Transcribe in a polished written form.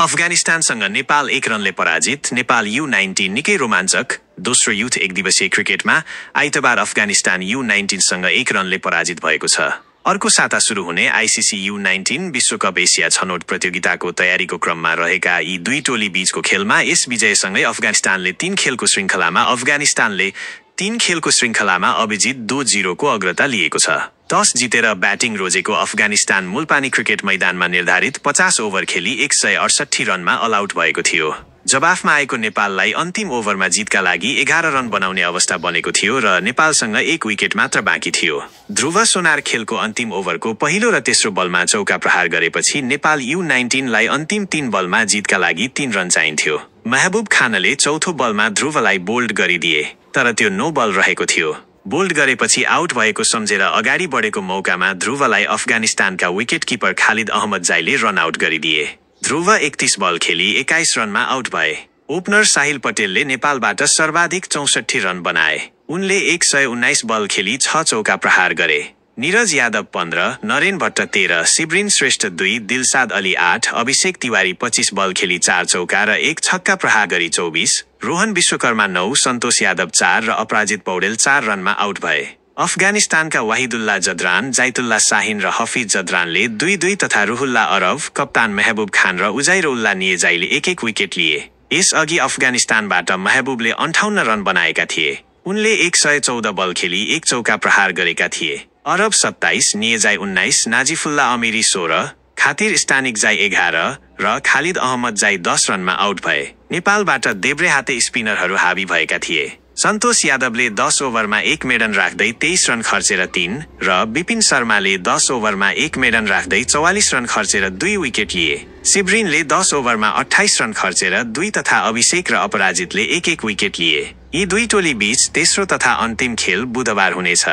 अफगानिस्तानसँग नेपाल 1 रनले पराजित। नेपाल U19 निकै रोमाञ्चक। दोस्रो युथ एकदिवसीय क्रिकेटमा आइतबार अफगानिस्तान U19सँग 1 रनले पराजित भएको छ। अर्को साता सुरु हुने आइसिसी U19 विश्वकप एसिया छनौट प्रतियोगिताको तयारीको क्रममा रहेका यी दुई टोली बीचको खेलमा यस विजयसँगै अफगानिस्तानले 3 खेलको श्रृङ्खलामा अभिजित 2-0 को अग्रता लिएको छ। टस जितेर ब्याटिङ रोजेको अफगानिस्तान मुलपानी क्रिकेट मैदानमा निर्धारित 50 ओभर खेली 168 रनमा अलआउट भएको थियो। जवाफमा आएको नेपाललाई अन्तिम ओभरमा जितका लागि 11 रन बनाउने अवस्था बनेको थियो र नेपालसँग 1 विकेट मात्र बाँकी थियो। ध्रुव सोनार खेलको अन्तिम ओभरको पहिलो र तेस्रो बलमा चौका प्रहार गरेपछि नेपाल U19 लाई अन्तिम 3 बलमा जितका लागि 3 रन चाहिन्थ्यो। महबुब खानले चौथो बलमा ध्रुवलाई बोल्ड गरिदिए, तर त्यो नो बल रहेको थियो। बोल्ड गरेपछि आउट भएको सम्झेर अगाडि बढेको मौकामा ध्रुवलाई अफगानिस्तानका विकेट किपर खालिद अहमद जाईले रन आउट गरिदिए। ध्रुव 31 बल खेली 21 रनमा आउट भए। ओपनर साहिल पटेलले नेपालबाट सर्वाधिक 64 रन बनाए। उनले 119 बल खेली 6 चौका प्रहार गरे। निरज यादव 15, नरेन भट्ट 13, शिवरिन श्रेष्ठ 2, दिलसाद अली 8, अभिषेक तिवारी 25 बल खेली 4 चौका र 1 छक्का प्रहार गरी 24, रोहन विश्वकर्मा 9, सन्तोष यादव 4 र अपराजित पौडेल 4 रनमा आउट भए। अफगानिस्तानका वाहिदुल्ला जद्रान, जाइतुल्ला शाहिन र हफिज जद्रानले 2-2 तथा रुहुल्ला अरब, कप्तान महबुब खान र उजाइरुल्ला नियजाईले 1-1 विकेट लिए। यसअघि अफगानिस्तानबाट महबुबले 58 रन बनाएका थिए। उनले 114 बल खेली 1 चौका प्रहार गरेका थिए। अरब 27, नियजाई 19, नाजिफुल्ला अमिरी 16, खातिर स्टानिक जाई 11 र खालिद अहमद जाई 10 रनमा आउट भए। नेपालबाट देब्रे हाते स्पिनरहरू हावी भएका थिए। सन्तोष यादवले 10 ओभरमा 1 मेडन राख्दै 23 रन खर्चेर 3 र विपिन शर्माले 10 ओभरमा 1 मेडन राख्दै 44 रन खर्चेर 2 विकेट लिए। शिवरिनले 10 ओभरमा 28 रन खर्चेर 2 तथा अभिषेक र अपराजितले 1-1 विकेट लिए। यी दुई टोली बीच तेस्रो तथा अन्तिम खेल बुधबार हुनेछ।